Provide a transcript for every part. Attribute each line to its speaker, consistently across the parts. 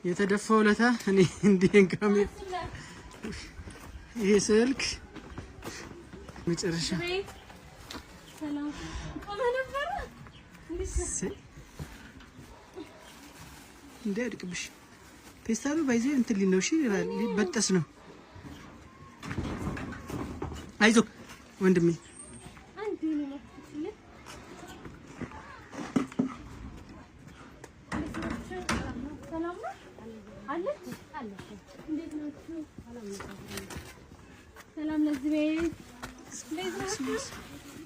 Speaker 1: የተደፋው ለታ እኔ እንዲህ ካሜራ ይሄ ስልክ መጨረሻ እንዳይወድቅብሽ ፔስታሉ ባይዘ እንትን ሊል ነው። እሺ ሊበጠስ ነው። አይዞህ ወንድሜ።
Speaker 2: ሰላም ለዚህ ቤት እንዴት ናችሁ?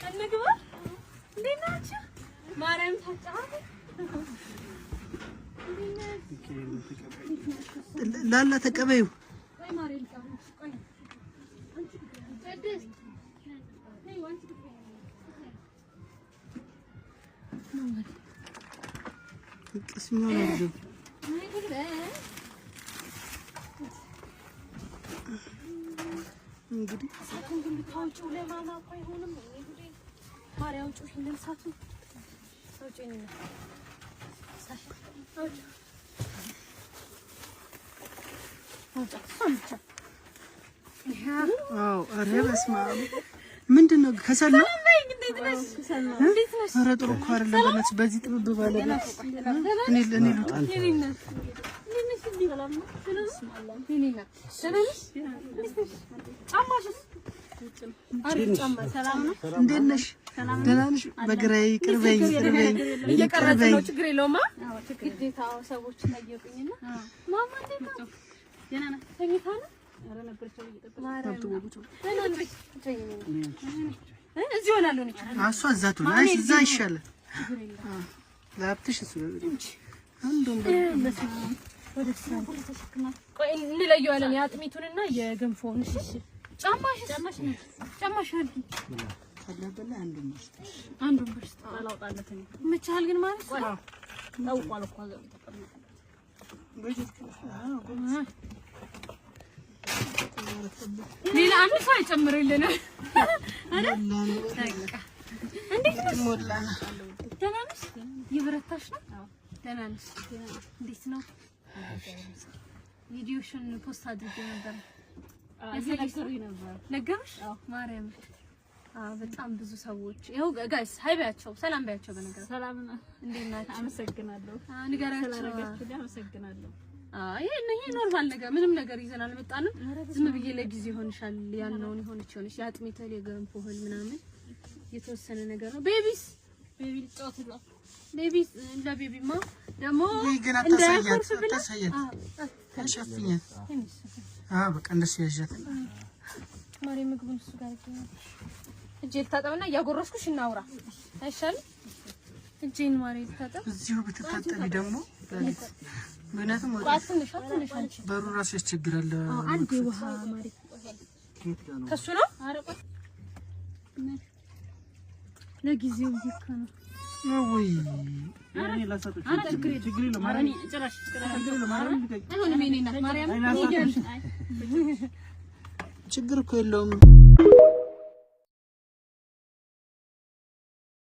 Speaker 2: እንግባ። እንዴት ናችሁ? ማርያም ታጫወት።
Speaker 1: ላላ ተቀበዩ። ቅስኛው ነው እንግዲህ
Speaker 2: እሳቱን ግን ብታወጪው ለማማ እኮ አይሆንም። ማርያም አውጪው ይሄንን እሳቱን አውጪው።
Speaker 1: አዎ፣ ኧረ በስመ አብ ምንድን ነው? ከሰል ነው። ኧረ ጥሩ እኮ አይደለም። በእናትሽ በዚህ ጥብብ ባለ ቤት እኔ ልውጣ። እንዴት ነሽ? ደህና ነሽ? በግራዬ ይቅር በይኝ፣ ይቅር በይኝ።
Speaker 2: እየቀረጽን ነው፣ ችግር የለውም። ግዴታ ሰዎች ጠየቁኝና ማማ እንዴት ነው? ደህና ናት? ተኝታ ነው? እዚህ እሆናለሁ።
Speaker 1: እሷ እዛ ትሁን። አይ እዛ ይሻላል። ለሀብትሽ እሱ አንዱን
Speaker 2: ቆይ እንለየዋለን፣ የአጥሚቱንና የገንፎውን። እሺ ጫማሽ ጫማሽ አንዱን ብር ይመችሃል ግን ማለት ሌላ አንድ ሰው አይጨምርልንም አይደል? እንዴት ነሽ? ደህና ነሽ? እየበረታሽ ነው? ደህና ነሽ? እንዴት ነው? ቪዲዮሽን post አድርጌ ነበር። ነገሩሽ? ማርያም በጣም ብዙ ሰዎች ይኸው guys hi በያቸው፣ ሰላም በያቸው። በነገር
Speaker 3: ሰላም ነው።
Speaker 2: እንዴት ናቸው?
Speaker 3: አመሰግናለሁ።
Speaker 2: ንገራቸው።
Speaker 3: ስላደረጋችሁልኝ አመሰግናለሁ።
Speaker 2: ይሄ normal ነገር ምንም ነገር ይዘን አልመጣንም። ዝም ብዬ ለጊዜ ይሆንሻል ያልነውን የሆነች የሆነች የአጥሚት እህል የገንፎ እህል ምናምን የተወሰነ ነገር ነው። baby ስ
Speaker 3: baby ልጫወት ነው።
Speaker 2: baby ስ ለቤቢማ ደግሞ
Speaker 1: ግን አታሳያት፣ አታሳያት፣ ሸፍኛት። አዎ በቃ እንደሱ ያዣት።
Speaker 2: ማሪ ምግቡን እሱ ጋር ይገኛል። እጄ ልታጠብና እያጎረስኩሽ እናውራ አይሻልም? እጄን ማሪ ልታጠብ።
Speaker 1: እዚሁ ብትታጠቢ ደግሞ ምክንያቱም
Speaker 2: ትንሽ አንቺ
Speaker 1: በሩ ራሱ ያስቸግራል።
Speaker 2: አንድ ውሃ ማሪ ከሱ ነው ለጊዜው ይካ ነው
Speaker 1: ወይ ችግር እኮ የለውም።